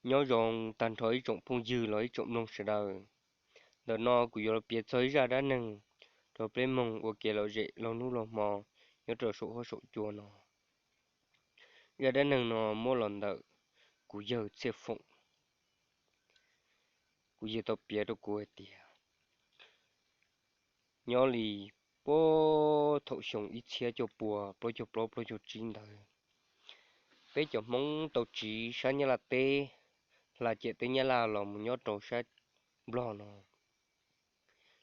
Nyob zoo tag nrho ib tsoom phooj ywg los ib tsoom mloog sawv daws. Ntawm no kuv yuav los piav txog ib zaj dab neeg rau peb mloog ua kev lom zem laug hnub laug hmo nyob rau saum huab saum cua no. Zaj dab neeg no muab los ntawm kuv yawg Txhiaj Foom. Kuv yawg tau piav rau kuv hais tias nyob li puag thaum xyoo ib txhiab cuaj pua plaub caug plaub plaub caug tsib ntawd, peb cov Hmoob tau tsiv sab Nyab Laj teb, hla ciam teb Nyab Laj los mus nyob rau sab Nplog no.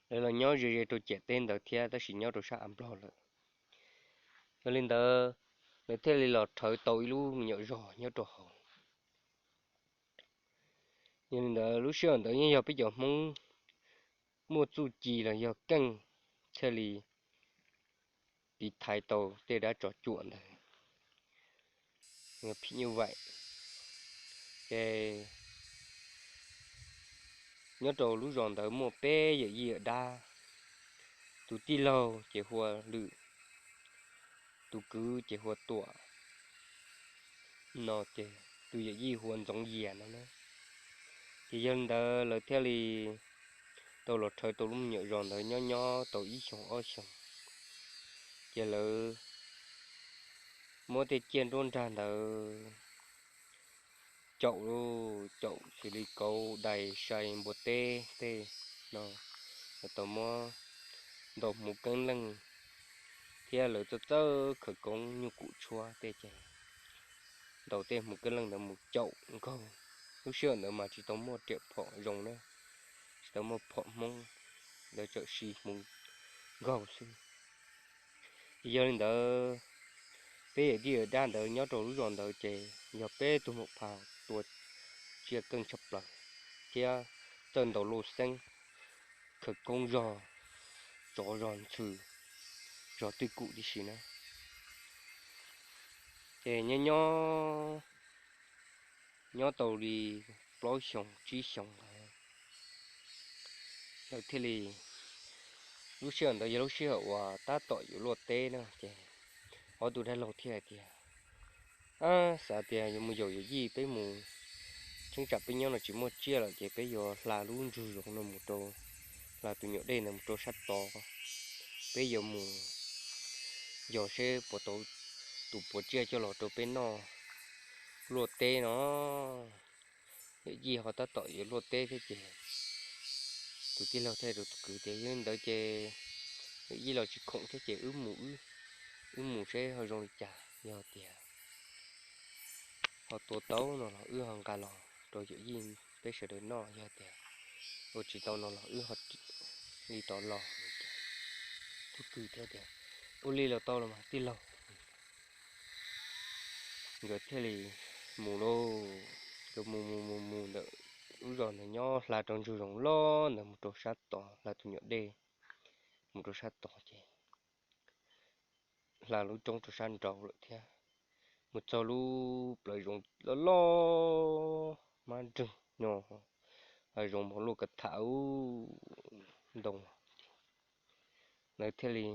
Lawv los nyob ze ze rau ciam teb ntawd thiab tab sis nyob rau sab av Nplog lawm. Yog li ntawd, lawv thiaj li los rhawv tau ib lub me nyuam zos nyob rau hauv. Yog li ntawd lub sij hawm ntawd yeej yog peb cov Hmoob muaj txuj ci los yog keej thiaj li tiv thaiv tau tej dab tsov cuam ntawd. Phim nyuj vaim, ces nyob rau lub zos ntawd muaj peb yawm yij yawm dab. Tus tij laug ces hu ua Lwm, tus kwv ces hu ua Tuam, no ces tus yawm yij hu ua Ntxoov Yias no na. Ces yog li ntawd lawv thiaj li tau los rhawv tau lub me nyuam zos ntawd nyob nyob tau ib xyoos ob xyoos, ces lawv muab tej ciaj nruab nrag ntawd caum, caum xws li kauv dais sai npua teb tej no, lawv tau muab ntaus hmuv keeb leej thiab lawv txawj txawj khawv koob nyuj kum tshuab tej ces ntaus tej hmuv keeb leej ntawd mus caum nkaug. Lub sij hawm ntawd mas tsis tau muaj riam phom zoo na, tsis tau muaj phom Hmoob, lawv txawm siv hmuv nkaug xwb. Ces yog li ntawd, peb yawm yij yawm dab ntawd nyob rau lub zos ntawd ces yog peb tug maum phas tua tsiaj keej tshaj plaws thiab txawj ntaus lauj xeeb, khawv koob zog, tsov zog ntxhw, zog twj kum tib si na. Ces nyob nyob, nyob tau li plaub xyoos tsib xyoos ntawd, lawv thiaj li, lub sij hawm ntawd yog lub sij hawm uas tab tom yuav luaj teb na ces ob tug dab laug thiaj hais tias, ab, xav tias yuav mus yaum yawm yij peb mus, cheeb tsam peb nyob no tsis muaj tsiaj lawm ces peb yuav hla lub ntsug zoov no mus rau, hla tus nyuam dej ntawd mus rau sab tod, peb yuav mus yos seb puas tau tus puas tsiaj coj los rau peb noj luaj teb no. Yawm yij ho tab tom yuav luaj teb thiab ces tus tij laug thiaj hais rau tus kwv tias yog li ntawd ces yawm yij los tsis khoom thiab ces wb mus, wb mus seb ho zoo li cas, yog tias ho tua tau no los wb ho nqa los rau yawm yij peb sawv daws noj, yog tias ua tsis tau no los wb ho li rov los. Tus kwv thiaj tias ua li los tau los mas tij laug. Nkawd thiaj li mus lauj, nkawd mus mus mus mus ntawm lub zos ntawd nyob hla rau ntsug zoov loj ntawd mus rau sab tod, hla tus nyuam dej mus rau sab tod ces hla lub roob rau sab nraud lawm thiab, mus txog lub plawv zoov loj loj hmab nreeg nyo, hav zoov mos luaj kav tham ub ntoo. Lawv thiaj li,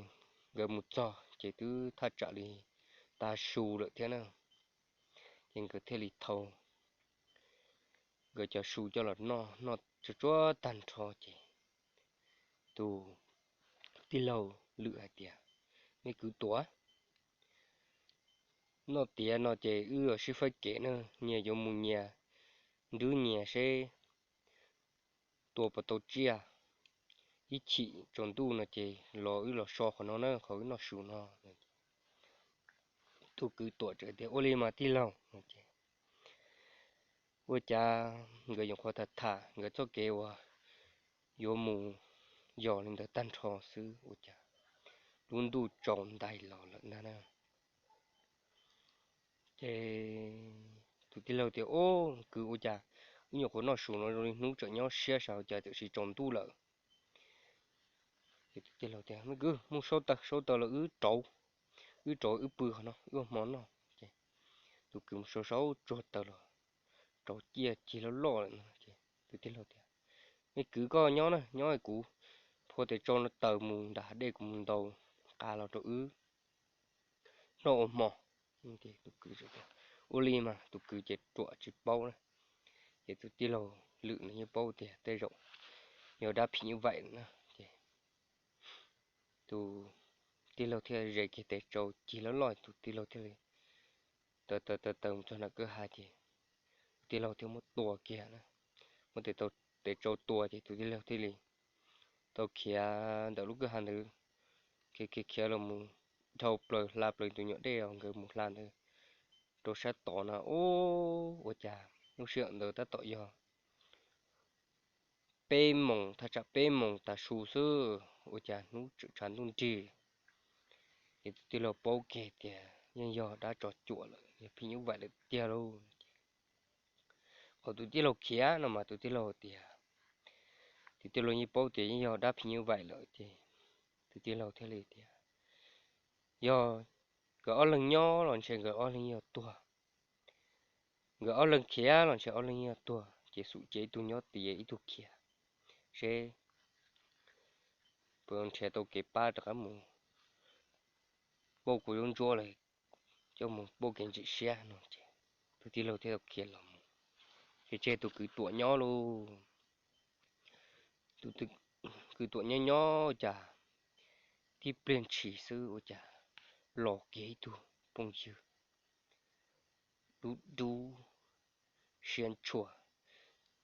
nkawd mus txog ces twb thaj tsam li tav su lawm thiab na, ces nkawd thiaj li thau nkawd cov su coj los noj, noj tsuag tsuag tag nrho ces tus tij laug Lwm hais tias, me kwv Tuam, noj tiav no ces wb yuav sib faib kev na, nyias yuav mus nyias nrwb nyias seb tua puas tau tsiaj, ib chim tsaus ntuj no ces los wb los so qhov no na, qhov wb noj su no. Tus kwv Tuam teb tias ua li mas tij laug. Ua cas nkawd nyuam qhuav tham tham nkawd txoj kev uas yuav mus yos li ntawd tag nrho xwb ua cas lub ntuj tsaus ntais los lawm ntag na. Ces tus tij laug tias, o, kwv, ua cas wb nyuam qhuav noj su no zoo li hnub tseem nyob siab sav ua cas txawm sis tsaus ntuj lawm. Ces tus tij laug tias, me kwv, mus sau taws, sau taws los wb rauv, wb rauv wb pw qhov no wb ua hmo noj. Ces tus kwv mus sau sau tsuag taws los rauv ciaj cig loj loj lawm no ces tus tij laug tias, me kwv, koj nyob na, nyob kuv phua tes tsau taws mus nram hav dej kuv mus ntaus qa los rau wb noj ua hmo. Tus kwv, ua li mas tus kwv ces ruam tsis paub na, Ces tus tij laug Lwm nws yeej paub tias tej zaum yog dab phim nyuj vaim na, ces tus tij laug thiaj ze kiag tes tsau cig loj loj, tus tij laug thiaj li taws taws taws taws mus txog nram kwj ha ces tus tij laug thiaj muab tua kiag na. Muab tes tsau tua ces tus tij laug thiaj li tau khiav ntawm lub kwj ha ntawd, khiav khiav khiav los mus dhau plaws hla plaws tus nyuam dej uas nkawd mus hla ntawd rau sab tod no. Ub, ua cas lub sij hawm ntawd tab tom yog peb moos, thaj tsam peb moos tav su xwb, ua cas hnub tseem tshav ntuj nrig. Ces tus tij laug paub kiag tias yeej yog dab tsov cuam lawm, yog phim nyuj vaim lawm tiag lauj. Qhov tus tij laug khiav no mas tus tij laug tias, tus tij laug yeej paub tias yeej yog dab phim nyuj vaim lawm ces tus tij laug thiaj li tias, yog nkawd ob leeg nyob los ntshe nkawd ob leeg yog tuag, nkawd ob leeg khiav los ntshe ob leeg yog tuag, ces xum ces ib tug nyob tias ib tug khiav, seb puas nrhiav tau kev pab rov qab mus pauj kuv zaub ntsuab los coj mus pauj kev ntsim siab no ces tus tij laug thiaj tau khiav los mus. Ces tseg tus kwv Tuam nyob lauj. Tus kwv Tuam nyob nyob cas tib pliag ntshis xwb ua cas los kiag ib tug phooj ywg dub dub, siab ntshua,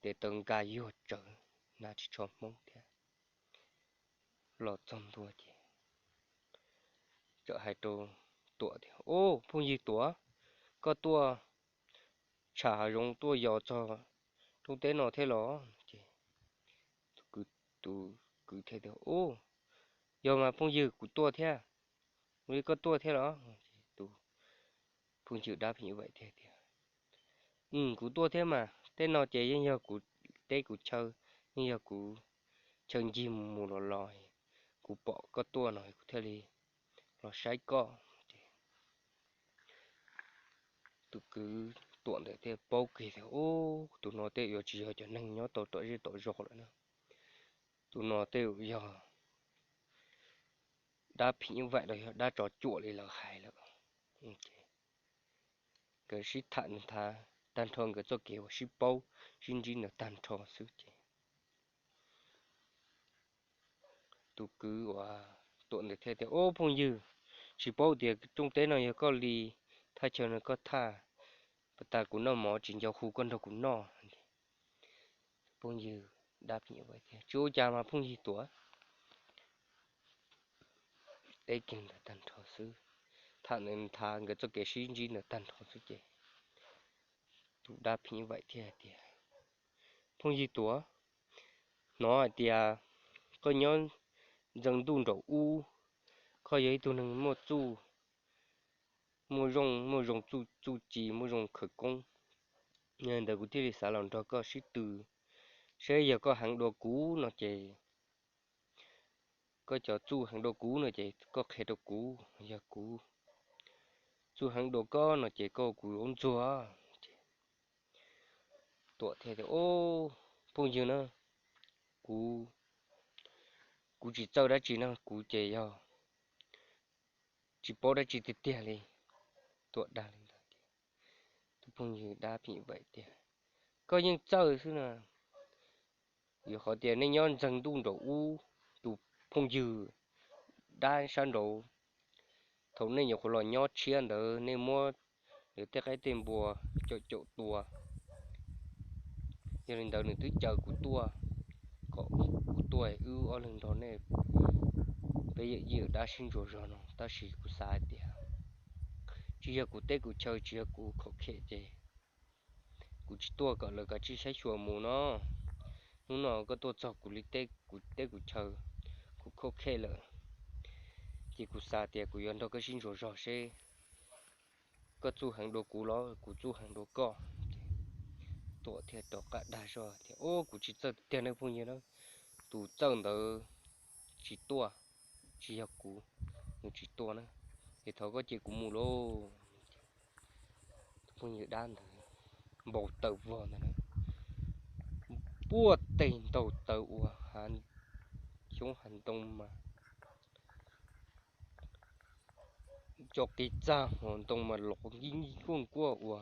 tes taw nkag yuag tsawv, hnav tsis tsho hmoob thiab. Los txog ntua ces txawm hais rau Tuam tias, ub, phooj ywg Tuam, koj tuaj tsham hav zoov tuaj yos txog rooj teb no thiab los? Ces tus kwv thiaj tias, ub, yog mas phooj ywg, kuv tuaj thiab. Ua li koj tuaj thiab los? Tus phooj ywg dab phim nyuj vaim thiaj tias, kuv tuaj thiab mas, tej no ces yeej yog kuv teb kuv chaw, yeej yog kuv chaw ncig mus mus los los, kuv pom koj tuaj no kuv thiaj li los saib koj. Ces tus kwv Tuam ntawd thiaj paub kiag tias, ub, tus no tej yuav tsis yog cov neeg nyob tau tom zej tom zos lawm na, tus no tej yuav yog dab phim nyuj vaim los yog dab tsov cuam li lawv hais lawm. Nkawd sib tham nthav tag nrho nkawd txoj kev uas sib paub sib ntsib ntawd tag nrho xwb ces tus kwv uas Tuam ntawd thiaj tias, ub, phooj ywg, tsis paub tias rooj teb no yog koj li, thaj chaw no koj thaj, pas tas kuv noj mov tsis nco hu koj nrog kuv noj. Phooj ywg dab phim nyuj vaim tias, tsis ua cas mas phooj ywg Tuam. Teb kiag ntawd tag nrho xwb, tham ntawd nthav nkawd txoj kev sib ntsib ntawd tag nrho xwb ces tus dab phim nyuj vaim thiaj hais tias, phooj ywg Tuam, hnov hais tias koj nyob ntxeev ntuj nraum ub, koj yog ib tug neeg muaj txuj, muaj zoo, muaj zoo txuj, txuj ci, muaj zoo khawv koob. Yog li ntawd kuv thiaj li xav los nrog koj sib tw, saib yog koj heev dua kuv no ces, koj cov txuj heev dua kuv no ces koj qhia rau kuv, yog kuv txuj heev dua koj no ces koj ua kuv zaub ntxuag. Ces Tuam thiaj tias, ub, phooj ywg na, kuv, kuv tsis txawj dab tsi na, kuv ces yog tsis paub dab tsi tiag tiag li. Tuam dag li ntawd ces tus phooj ywg dab phim vaim tias, koj yeej txawj xwb na, vim qhov tias nej nyob ntxeeg ntuj nraum ub, tus phooj ywg dab sab nraud, thaum nej nyuam qhuav los nyob tshiab ntawd nej muab lawv tej qaib tej npua caum caum tua. Yog li ntawd nws twb caw kuv tuaj, kom kuv tuaj wb ob leeg nrog nej peb yawm yij yawm dab sib ntsuas zog no, tab sis kuv xav hais tias tsis yog kuv teb kuv chaw, tsis yog kuv khov khem ces kuv tsis tuaj, kom lawv kav tsij saib xyuas mus no. Hnub no koj tuaj txog kuv li teb kuv teb kuv chaw, kuv khov khem lawm, ces kuv xav tias kuv yuav nrog koj sib ntsuas zog seb koj txuj heev dua kuv los kuv txuj heev dua koj. Tuam thiaj rov qab dag zog tias, ub, kuv tsis txawj tiag tiag na phooj ywg na, tus txawj ntawd tsis tuaj, tsis yog kuv, nws tsis tuaj na, es thov koj cia kuv mus lauj. Tus phooj ywg dab ntawd npau taws vog ntawd na, puag teg ntaug taws ua hav xyoob hav ntoo mas, cov qis txag hos ntoo mas los nkij nkij nkuaj nkuaj ua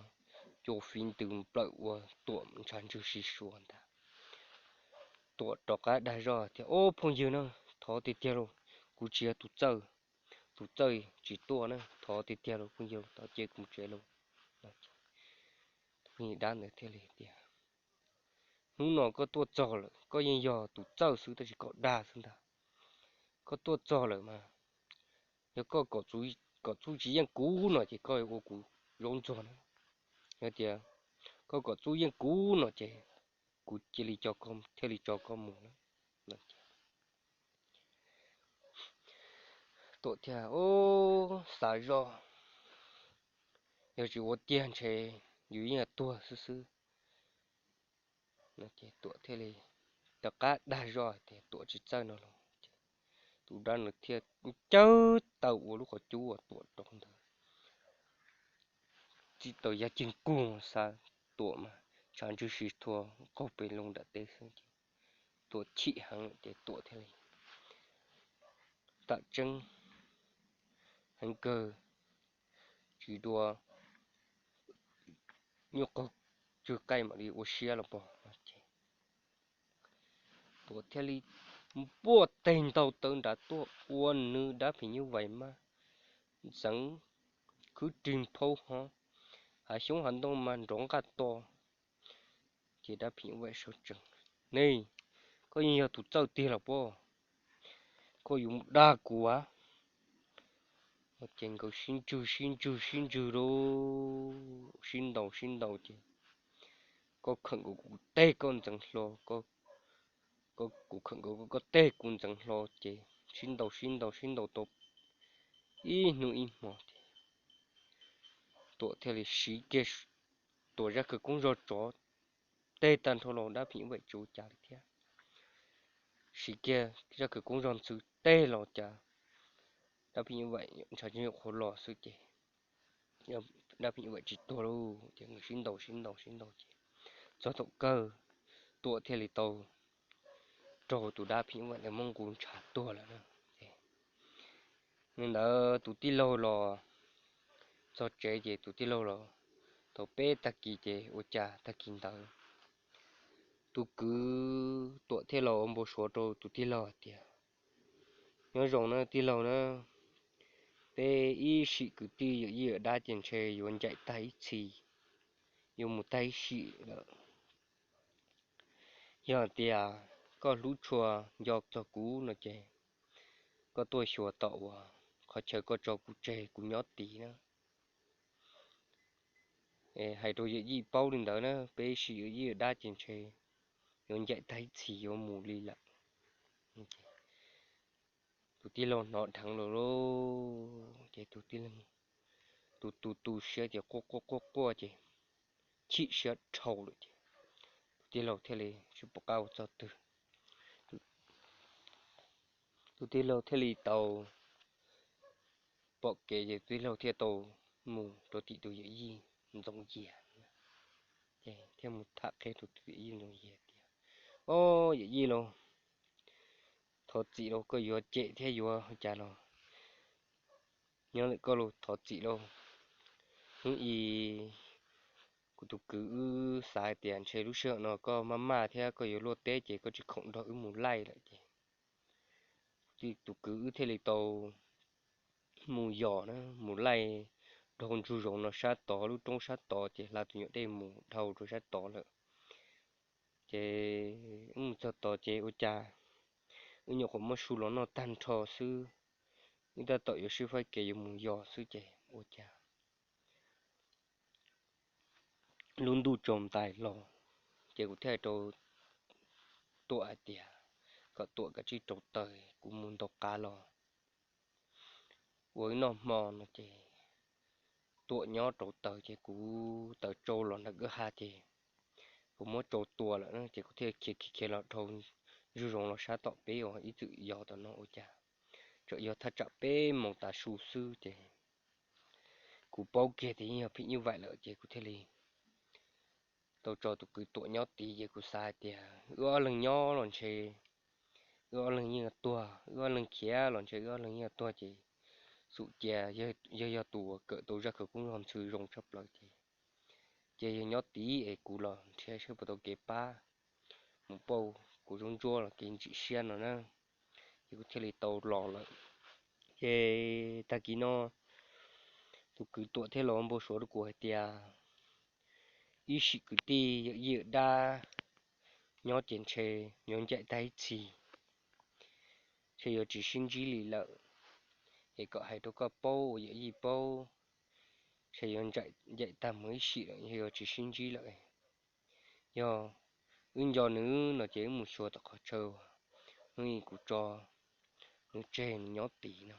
cua fiv ntws nplawm ua Tuam ntshav ntswg sib suav ntag. Tuam rov qab dag zog tias, Ob, phooj ywg na, thov tiag tiag lauj, kuv tsis yog tus txawj, tus txawj tsis tuaj na, thov tiag tiag lauj phooj ywg, thov cia kuv mus tsev lauj. Tus phooj ywg dab ntawd thiaj li tias, Hnub no koj tuaj txog lawm, koj yeej yog tus txawj xwb tab sis koj dag xwb ntag. Koj tuaj txog lawm mas yog koj kom txuj tsis yeej kuv no ces koj ua kuv zaub ntxuag na. Yog tias koj kom txuj yeej kuv no ces kuv cia li, thiaj li tso koj mus na. Tuam thiaj, Ob, xav zoj, yog tsis ua tiag ntshe yus yeej tuag xwb xwb. Ces Tuam thiaj li rov qab dag zog tias Tuam tsis txawj no los, tus dab ntawd thiaj cawg taw ua lub qhov cub uas Tuam rau ntawd, txij tau yaj ceeg kug xav Tuam mas ntshav ntswg sib thuav qaug pes loo nram teb xwb ces Tuam chim heev ces Tuam thiaj li tam tseeb heev kawg, tsis dua nyuaj qaug tsw qaij mam li ua siab los pog no ces Tuam thiaj li npuaj teg ntaug taw nrad tuaj ua nws dab phim nyuj vais mas ntxeev khwb rig phaub hov, hav xyoob hav ntoo mas nrov nqaj to. Ces dab phim nyuj vais sawv tsees, Nej, koj yeej yog tus txawj tiag los pob? Koj yuav mus dag kuv a? Ces nkawd sib ntswg sib ntswg sib ntswg lauj, sib ntaus sib ntaus ces koj khawm nkaus kuv teg koj ntxeev hlo, kuv khawm nkaus koj teg kuv ntxeev hlo ces sib ntaus sib ntaus sib ntaus tau ib hnub ib hmo ces Tuam thiaj li siv kiag Tuam zaj khawv koob zog tsov teg tag nrho los dab phim nyuj vais tsis ua cas li thiab. Siv kiag zaj khawv koob zog ntxhw teg los cas dab phim nyuj vais ntshav nyuj qhuav los xwb ces dab phim nyuj vais tsis tuag lauj. Ces nkawd sib ntaus sib ntaus sib ntaus ces txog thaum kawg Tuam thiaj li tau raug tus dab phim nyuj vais ntawd muab nqus ntshav tuag lawm na. Li ntawd tus tij laug los txog tsev ces tus tij laug los tau peb tag kis ces ua cas tag kis ntawd tus kwv Tuam thiaj los ua npau suav rau tus tij laug hais tias, Nyob zoo na tij laug na, peb ib sim kwv tij yawm yij yawm dab ces ntshe yuav ncaim tag ib txhis, yuav mus tag ib sim lawm. Yog tias koj hlub tshua nco txog kuv no ces koj tuaj xyuas tom uas qhov chaw koj tso kuv tseg kuv nyob tid na. Hais rau yawm yij paub li ntawd na, peb ib sim yawm yij yawm dab ces ntshe yuav ncaim tag ib txhis yuav mus li lawm. Tus tij laug hnov dheev lawm lauj, ces tus tij laug tus tu tu siab ces quaj quaj quaj quaj ces chim siab dhau lawm ces tus tij laug thiaj li tsis pom qab ua txog twg. Tus tij laug thiaj li tau pom kev ces tus tij laug thiaj tau mus rau tim tus yawm yij Ntxoov Yias, ces thiaj mus tham qhia rau tus yawm yij Ntxoov Yias tias, Ob, yawm yij lauj, thov txim lauj, koj yuav cem thiab yuav cas los nyob ntawm koj lauj, thov txim lauj. Hnub i kuv tus kwv wb xav hais tias ntshe lub sij hawm no koj maj maj thiab koj yuav luaj teb ces koj tsis khoom nrog wb mus laij lawm ces tus kwv wb thiaj li tau mus yos na, mus laij dhau ntsuj zoov no sab tod, lub roob sab tod ces hla tus nyuam dej mus dhau rau sab tod lawm. Ces wb mus txog tod ces ua cas wb nyuam qhuav muab su los noj tag nrho xwb, wb tab tom yuav sib faib kev yuav mus yos xwb ces ua cas lub ntuj tsaus ntais los, ces kuv thiaj hais rau Tuam hais tias kom Tuam kav tsij rauv taws kuv mus ntaus qav los ua wb noj hmo no ces Tuam nyob rauv taws ces kuv taws tsau los nram kwj ha ces kuv muab tsau tua lawm na ces kuv thiaj khiav khiav khiav los dhau ntsuj zoov los sab tom peb uas ib txwm yos tom no ua cas tseem yog thaj tsam peb moos tav su xwb ces kuv paub kiag tias yeej yog phim nyuj vaim lawm ces kuv thiaj li tau tso tus kwv Tuam nyob tid ces kuv xav hais tias wb ob leeg nyob los ntshe wb ob leeg yeej yuav tuag, wb ob leeg khiav los ntshe wb ob leeg yeej yuav tuag ces xum cia yog yog tus uas kawm tau zaj khawv koob zog ntxhw zoo tshaj plaws ces ces yog nyob tid es kuv los nrhiav saib puas tau kev pab mus pauj kuv zaub ntsuab los kev ntsim siab no na, ces kuv thiaj li tau los lawm. Ces tag kis no tus kwv Tuam thiaj los npau suav rau kuv hais tias ib sim kwv tij yawm yij yawm dab nyob ces ntshe yuav ncaim tag ib txhis, ntshe yuav tsis sib ntsib li lawm, es kom hais rau koj paub ua yawm yij paub, ntshe yuav ncaim tag mus ib sim lawm, yuav tsis sib ntsib lawm. Yog wb nco nws no ces wb mus xyuas tom qhov chaw uas hnub ib kuv tso nws tseg nws nyob tid no.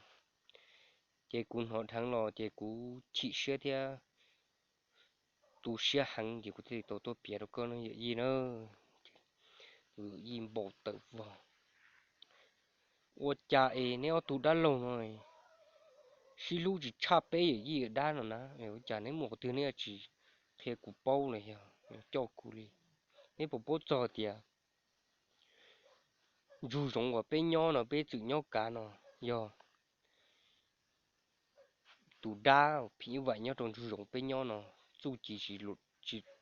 Ces kuv hnov dheev los ces kuv chim siab thiab tu siab heev ces kuv thiaj li tau tuaj piav rau koj no yawm yij na. Tus yawm yij npau taws vog, ua cas es neb ob tug dab laug no sib hlub tsis tshaj peb yawm yij yawm dab no na? Ua cas neb mus qhov twg neb tsis qhia kuv paub los yog coj kuv li? Neb puas paub txog tias ntug zoov uas peb nyob no peb txwm nyob kav no yog tus dab phim nyuj vaim nyob rau ntug zoov peb nyob no txuj ci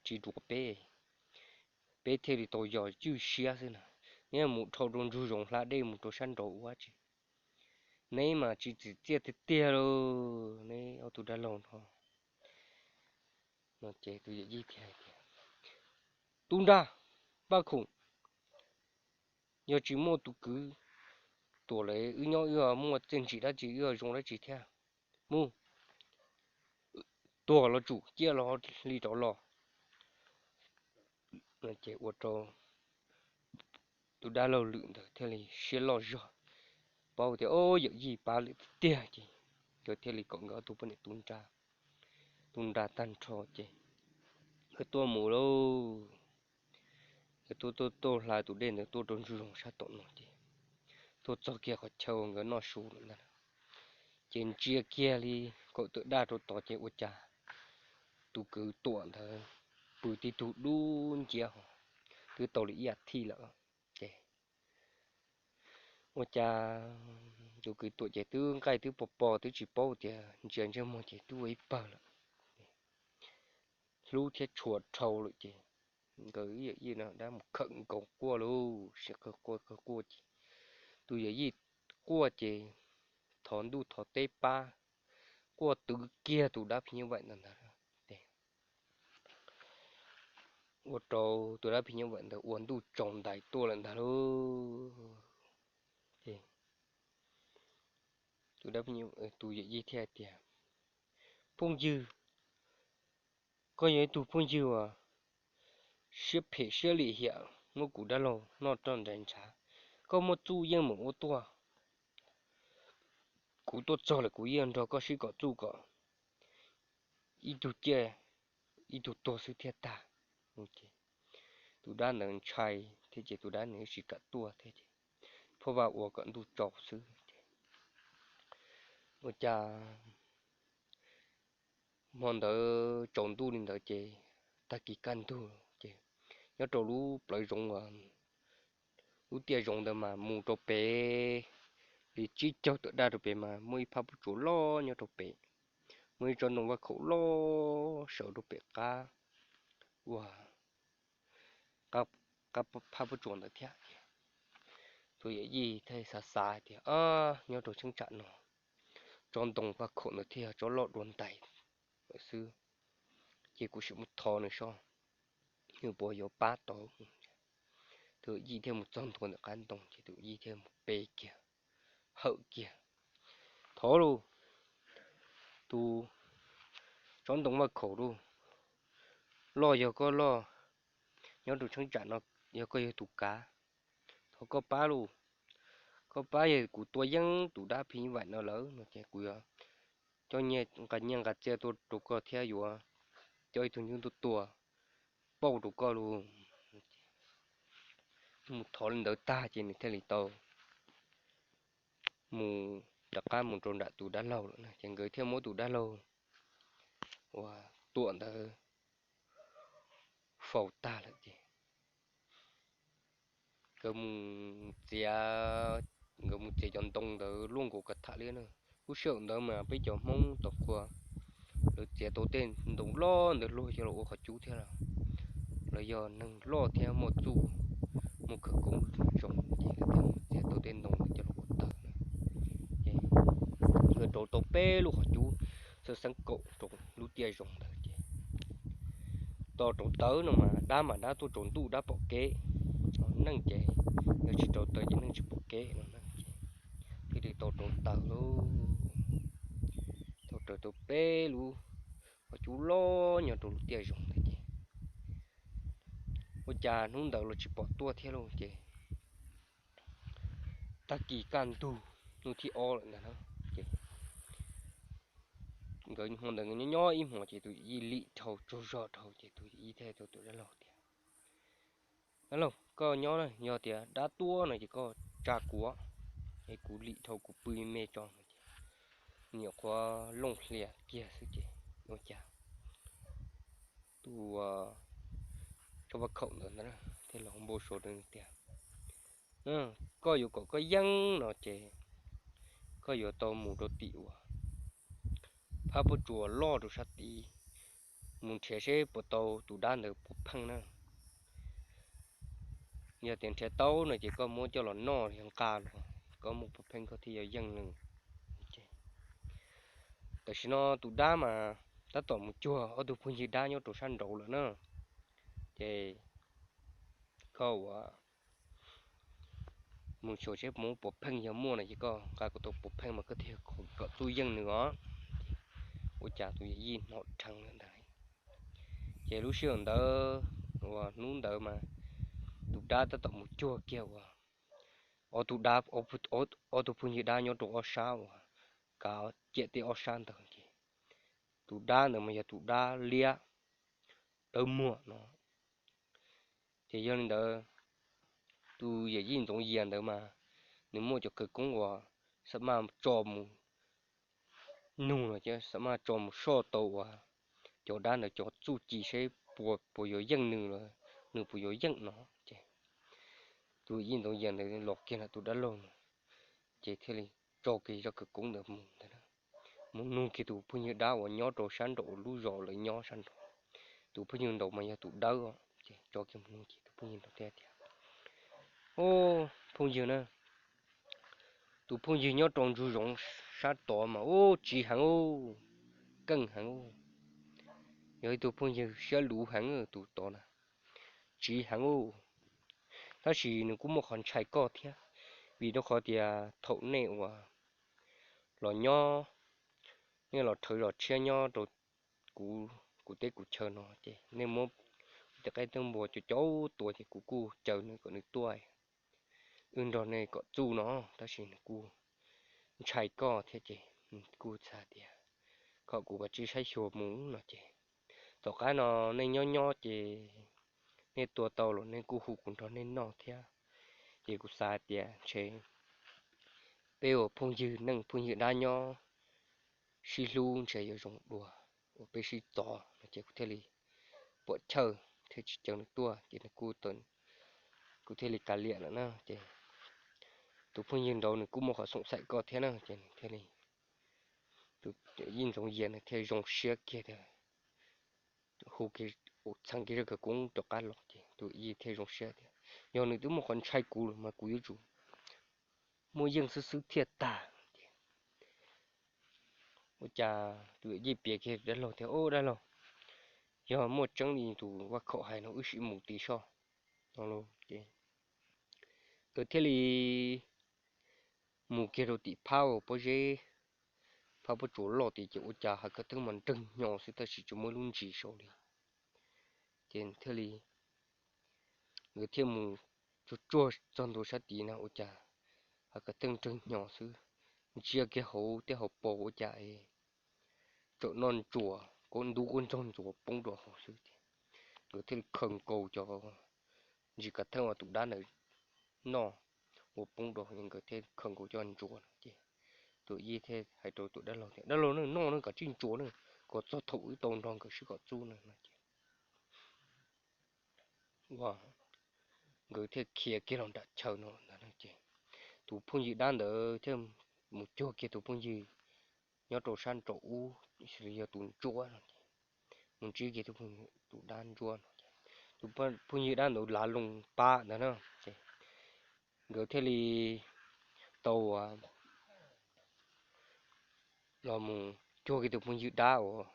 tsis ruam peb, peb thiaj li tau yos ywj siab xwb na. Neb mus dhau rau ntug zoov hla dej mus rau sab nraud ua tsi? Neb mas tsis tsim txiaj tiag tiag lauj neb ob tug dab laug no. No ces tus yawm yij thiaj hais tias, Tub Nrag, Vaj Khoom, yog tsis muaj tus kwv Tuam lawm wb nyob wb muaj txiaj ntsig dab tsi, wb zoo dab tsi thiab? Mus, tuag los tsum ciaj los li rov los. Ces ua rau tus dab laug lwm ntawd thiaj li siab loj zog, paub tias o yawm yij pab lwm tiag tiag ces nkawd thiaj li kom nkawd ob tug poj niam tu nra, tu nra tag nrho ces nkawd tuaj mus lauj. Nkawd tuaj tuaj tuaj hla tus dej ntawd tuaj rau ntug zoov sab tom no ces tuaj txog kiag qhov chaw uas nkawd noj su lawm ntag. Ces ntsia kiag li kaum tawm daj rau tod ces ua cas tus kwv Tuam ntawd pw tib tug dub nciab ho twb tau li ib as thiv lawm ces ua cas tus kwv Tuam ces twb nqaij twb pos pos twb tsis paub tias ntsia ntsej muag ces twb ua ib pawg lawm. Hlub thiab tshua dhau lawm ces nkawd ib yawm yij no dab mus khawm nkaus quaj lauj, sib qawg quaj qawg quaj ces tus yawm yij quaj ces thov ntuj thov teb pab, quaj twv kiag tus dab phim nyuj vaim ntawd ntag. Ua rau tus dab phim nyuj vaim ntawd ua ntuj tsaus ntais tuaj lawm ntag lauj. Tus dab phim nyuj, tus yawm yij thiaj hais tias, Phooj ywg, koj yog ib tug phooj ywg uas siab phem siab lim hiam muab kuv dab laug noj roj nrad ntshav, koj muaj txuj yeej meem ua tuaj. Kuv tuaj txog lawm kuv yeej nrog koj sib kom txuj kom ib tug ciaj ib tug tuag xwb thiaj tag. Tus dab ntawd ntshai thiab ces tus dab nws tsis kam tuaj thiab ces phoj vaj ua kom ntuj tsaus xwb ces ua cas hmo ntawd tsaus ntuj li ntawd ces tag kis kaj ntug ces nyob rau lub plawv zoov uas lub tiaj zoov ntawd mas mus rau pem li tsib caug tawm daj rau pem mas muaj ib phab pob tsuas loj nyob rau pem, muaj ib tsob ntoo vaj khaum loj sawv rau pem qab ua qab phab pob tsuas ntawd thiab. Tus yawm yij thiaj xav xav tias, Nyob rau cheeb tsam no tsob ntoo vaj khaum ntawd thiaj yog tsob loj dua ntais lawm xwb, ces kuv sim mus thov nws seb nws puas yuav pab tau. Tus yawm yij thiaj mus txog ntua ntawm qab ntoo ces tus yawm yij thiaj mus pe kiag, hawm kiag, Thov lauj, tus tsob ntoo vaj khaum lauj, loj yog koj loj, nyob rau cheeb tsam no yog koj yog tus kav, thov koj pab lauj. Koj pab yog kuv tua yeeb tus dab phim nyuj vaim no lawm no ces kuv yuav coj nyiaj nqa txiaj tuaj rau koj thiab yuav coj ib tug nyuj tuaj tua pauj rau koj lauj. Mus thov li ntawd tag ces nws thiaj li tau mus rov qab mus rau nram tus dab laug lawm na ces nkawd thiaj muab tus dab laug uas Tuam ntawd faus tag lawm ces nkawd mus txiav, nkawd mus txiav cov ntoo ntawd luaj nkaus kav tham li na. Lub sij hawm ntawd mas peb cov Hmoob tau qhua txiav tau tej ntoo loj ntawd luag coj los ua qhov cub thiab los, los yog neeg loj thiab muaj txuj, muaj khawv koob zoo ces lawv thiaj txiav tau tej ntoo coj los ua tawv na. Ces nkawd rauv tau peb lub qhov cub xeeb xeeb kaum rau lub tiaj zoov ntawd ces tos rauv tawv no mas dab mas dab tuaj tsaus ntuj dab pom kev, neej ces yog tsis rauv tawv ces neej tsis pom kev no na. Thiaj li tau rauv tawv lauj, tau rauv tau peb lub qhov cub loj nyob rau lub tiaj zoov ntawd ces ua cas hnub ntawd los tsis pom tuaj thiab lauj ces tag kis kaj ntug hnub thib ob lawm ntag na. Ces nkawd hmo ntawd nyob nyob ib hmos ces tus yij lim dhau tsaug zog dhau ces tus yij thiaj tau tus dab laug tias, Dab laug, koj nyob na, yog tias dab tuaj no ces koj tsa kuv, es kuv lim dhau kuv pw me tso no ces nyuam qhuav looj hlias kiag xwb ces ua cas tus tsob vaj khaum ntawd ntag thiaj los npau suav rau tias, Koj yuav kom koj yeej no ces koj yuav tau mus rau tim uas phab pob tsuas loj rau sab tid, mus nrhiav seb puas tau tus dab ntawd puas pheej na. Yog tias nrhiav tau no ces koj muab coj los noj yog nqa los, koj muaj puas pheej koj thiaj yuav yeej nws. Tam sim no tus dab mas tab tom mus cuag ob tug phooj ywg dab nyob rau sab nraud lawm na. Ces koj ua mus xyuas seb muaj puas pheej, yog muaj no ces koj nqa kom tau puas pheej mas koj thiaj kom txuj yeej nws os. Ua cas tus yawm yij hnov dheev lawm ntag. Ces lub sij hawm ntawd uas hnub ntawd mas tus dab tab tom mus cuag kiag uas ob tug dab, ob tug phooj ywg dab nyob rau ob sab uas kav ciam tej ob sab ntawd ces tus dab ntawd mas yog tus dab liab dawb muag no. Ces yog li ntawd, tus yawm yij Ntxoov Yias ntawd mas nws muaj cov khawv koob uas xam maj tso mus nug los, xam maj tso mus soj tau uas cov dab ntawd cov txuj ci seb puas yuav yeej nws los nws puas yuav yeej no. Ces tus yawm yij Ntxoov Yias ntawd los kiag ntawm tus dab laug no, ces thiaj li tso kiag zaj khawv koob ntawd mus ntag, mus nug kiag tus phooj ywg dab uas nyob rau sab nraum lub zos lawv nyob sab nraud. Tus phooj ywg nraud mas yog tus dawb, ces tso kiag mus nug ces tus phooj ywg nraud thiaj tias, Au, phooj ywg na, tus phooj ywg nyob rau ntug zoov sab tod mas ub tsiv heev, keej heev, yog ib tug phooj ywg siab luv heev tus tod na, tsiv heev. Tab sis nws kuj muaj qhov ntshai koj thiab, vim rau qhov tias thaum nej uas los nyob, nej los rhawv zos tshiab nyob rau kuv, kuv teb kuv chaw no ces nej muab tej qaib tej npua cov cov tua ces kuv kuj caw nws kom nws tuaj, wb nrog nej kom txuj no, tab sis nws kuj ntshai koj thiab ces kuj txhais tias kom kuv kav tsij saib xyuas mus no ces tom qab no nej nyob nyob ces nej tua tau los nej kuj hu kuv nrog nej noj thiab. Ces kuv xav tias ntshe peb ua phooj ywg neej phooj ywg dab nyob sib hlub ntshe yuav zoo dua uas peb sib txov no ces kuv thiaj li puam chawj thiaj tsis caw nws tuaj ces nws kuj, kuv thiaj li kav liam lawm na ces tus phooj ywg nraud nws kuj muaj qhov xoom xaim koj thiab na ces nws thiaj li, tus yij Ntxoov Yias nws thiaj zoo siab kiag tias hu, txheev kiag zaj khawv koob rov qab los ces tus yij thiaj zoo siab tias yog nws twb muaj qhov ntshai kuv lawm mas kuv yuav tsum muaj yeej xwb xwb thiaj tag ces ua cas tus yawm yij piav kiag dab laug tias, Au dab laug, yog muaj tseeb li tus vaj khaum hais no wb sim mus tim soj no lauj ces nkawd thiaj li mus kiag rau tim phab uas pob zeb, phab pob tsuas loj tid ces ua cas hav khav theeb mas nreeg hnyo xwb tab sis tsis muaj ib lub ntsis saud li. Ces thiaj li nkawd thiaj mus tsuag tsuag txog ntua sab tid na ua cas hav khav theeb nreeg hnyo xwb, ntsia kiag hauv tej hauv paus ua cas tsaum noj ntsuas, ntub quj ntsoog ntsuas poob rau hauv xwb ces nkawd thiaj li khaws nkaus cov ntsis khav theeb uas tus dab ntawd noj ua poob rau hauv, nkawd thiaj khaws nkaus coj ntsuas no ces tus yij thiaj hais rau tus dab laug tias, Dab laug, noj no kom tsij ntsuas na, kom txog thaum wb tau nrog nkawd sib kom txuj na no ces nkawd thiaj khiav kiag los nram chaw no ntag ces tus phooj ywg dab ntawd thiaj mus cuag kiag tus phooj ywg nyob rau sab nraum ub, yog tus ntsuab no ces mus ntsib kiag tus phooj ywg tus dab ntsuab no ces tus phooj ywg dab ntawd lav loo pab ntag na ces nkawd thiaj li tau los mus cuag kiag tus phooj ywg dab uas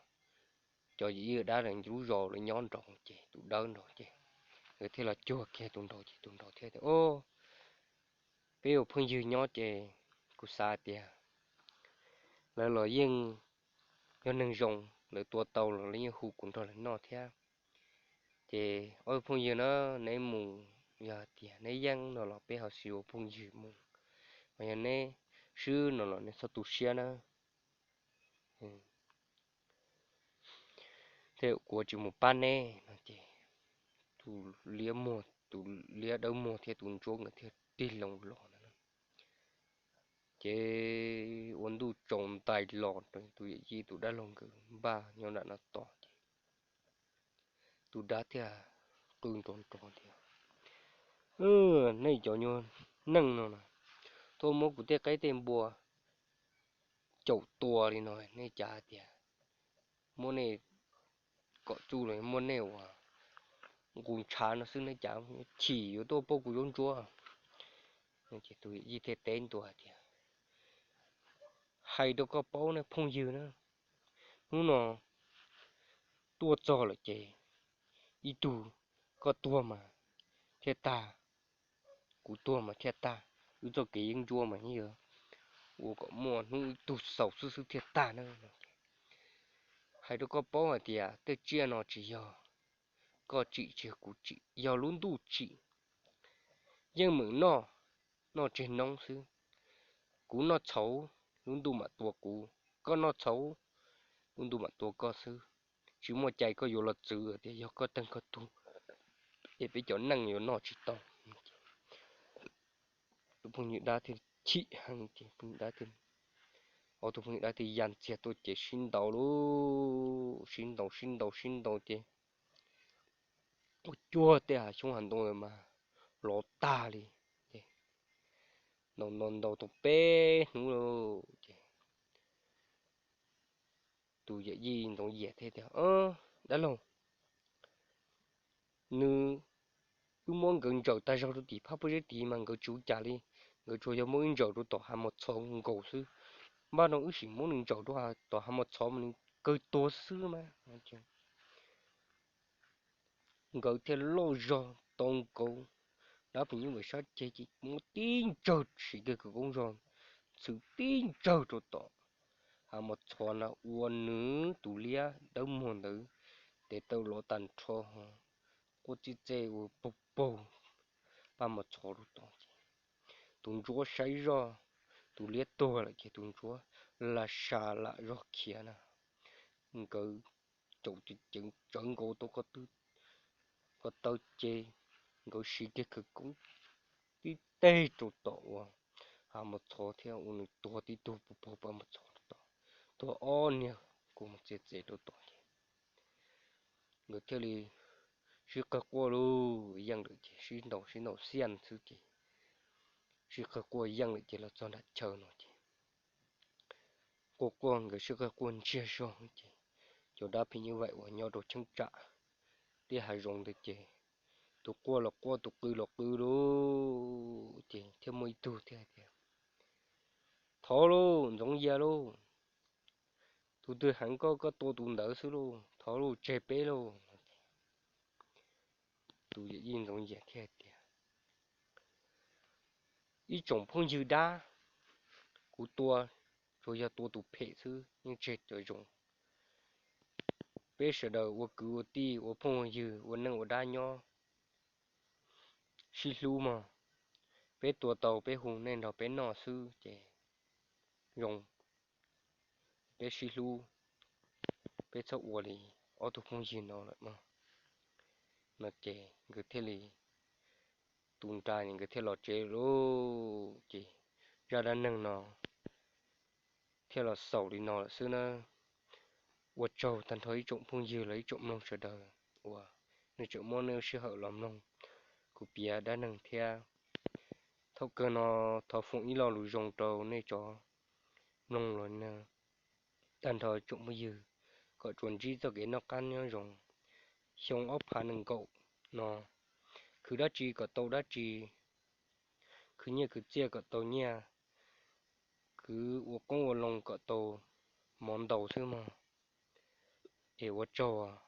cov yawm yij dab lub zos lawv nyob nraud ces tus dawb nraud ces nkawd thiaj los cuag kiag tus nraud ces tus nraud thiaj tias, Au, peb ua phooj ywg nyob ces kuv xav tias lawv los yeej yog neeg zoo, lawv tua tau los lawv yeej hu kuv nrog lawv noj thiab. Ces ob phooj ywg na, neb mus, yog tias neb yeej no los peb ho sib ua phooj ywg mus, ho yog neb swb no los neb txhob tu siab na. Thiab kuv tsis mus pab neb no ces tus liab muag, tus liab dawb muag thiab tus ntsuab nkawd thiaj tig loo los ntag. Ces ua ntuj tsaus ntais los rau tus yawm yij tus dab laug nkawd npaj nyob nram no tos ces tus dab thiaj qw nrov nrov tias, Nej cov nyuag neeg no na, tuaj muab kuv tej qaib tej npua caum tua li no, nej cav tias muab nej kom txuj los muab nej ua nqus ntshav no xwb, nej cav chim yuav tuaj pauj kuv zaub ntsuab. Ces tus yawm yij thiaj teb ntua tias, Hais rau koj paub ne phooj ywg na, hnub no tuaj txog lawm ces ib tug koj tuag mas thiaj tag, kuv tuag mas thiaj tag, wb txoj kev yeeb ncuab mas yeej yuav ua kom muaj hnub ib tug xaus xwb xwb thiaj tag na. Hais rau koj paub hais tias tej tsiaj no tsis yog koj tsim tsis yog kuv tsim, yog lub ntuj tsim. Yeej meem noj, noj tseg noob xwb. Kuv noj txhaum, lub ntuj mam tua kuv, koj noj txhaum, lub ntuj mam tua koj xwb. Tsis muaj cai koj yuav los txwv tias yog koj teeg koj tug es peb cov neeg yuav noj tsis tau. Tus phooj ywg dab thiaj chim heev ces phooj ywg dab thiaj, ob tug phooj ywg dab thiaj ya ntxiag tuaj ces sib ntaus lauj, sib ntaus sib ntaus sib ntaus ces ua cuag tej hav xyoob hav ntoo mas lov tag li. Ces ntaus ntaus ntaus tau peb hnub lauj ces tus yawm yij Ntxoov Yias thiaj tias, Dab laug, nws, wb muab nkawd ntsaws tag zog rau tim phab pob zeb tid mas nkawd tsis ua cas li. Nkawd tsuas yog muab wb ntsaws rau tom hav mos txhov nkaus xwb. Npaj no wb sim muab nws ntsaws rau tom hav mos txhov mas nws kawg tuag xwb mas. Nkawd thiaj lauj zog tau nkaus dab phim nyuj vais sab ceg ces muab tib ntsawg siv kiag khawv koob zog ntxhw tib ntsawg rau tom hav mos txhov na, ua nws tus liab dawb muag ntawd tes taw lov tag nrho, quaj txij txej ua paug paug pab mos txhov rau tom ces tus ntsuab saib zoj, tus liab tuag lawm ces tus ntsuab lam sa lam zog khiav na. Nkawd caum tsawv nkaus tau ko taw ces nkawd siv kiag khawv koob tib teg rau tom uas hav mos txhov thiab ua nws tuag tib tug puag puag pab mos txhov rau tom, tuag ob niag kua muag txias txes rau tom ces nkawd thiaj li sib qawg quaj lauj, yeej lawm ces sib ntaus sib ntaus xiaj xwb ces sib qawg quaj yeej lawm ces los txog nram chaw no ces quaj quaj nkawd sib qawg quaj ntsiag zog ces cov dab phim nyuj vais uas nyob rau cheeb tsam tej hav zoov ntawd ces tus quaj los quaj tus qw los qw lauj ces thiaj muaj ib tug thiaj tias, Thov lauj Ntxoov Yias lauj, tus twg heev koj, koj tua tus ntawd xwb lauj, thov lauj tseg peb lauj. Tus yawm yij Ntxoov Yias thiaj tias, Ib tsoom phooj ywg dab, kuv tua tsuas yog tua tus phem xwb yeej tseg cov zoo. Peb sawv daws ua kwv ua tij ua phooj ua ywg ua neej ua dab nyob sib hlub mog. Peb tua tau peb hu nej nrog peb noj xwb ces zoo. Peb sib hlub, peb txhob ua li ob tug phooj ywg no lawm mog. No ces nkawd thiaj li, tus nra nkawd thiaj los tsev lauj. Ces zaj dab neeg no thiaj los xaus li no lawm xwb na. Ua tsaug tag nrho ib tsoom phooj ywg los ib tsoom mloog sawv daws uas nej tseem muab nej lub sij hawm los mloog kuv piav dab neeg thiab. Thaum kawg no thov foom ib lo lus zoo rau nej cov mloog los na. tag nrho tsoom phooj ywg kom tsuas ntsib txoj kev noj qab nyob zoo xyoo ob phav nees nkaum no. Khwv dab tsi kom tau dab tsi, khwv nyiaj khwv txiaj kom tau nyiaj, khwv ua qoob ua loo kom tau mov ntau xwb mog. Es ua tsaug.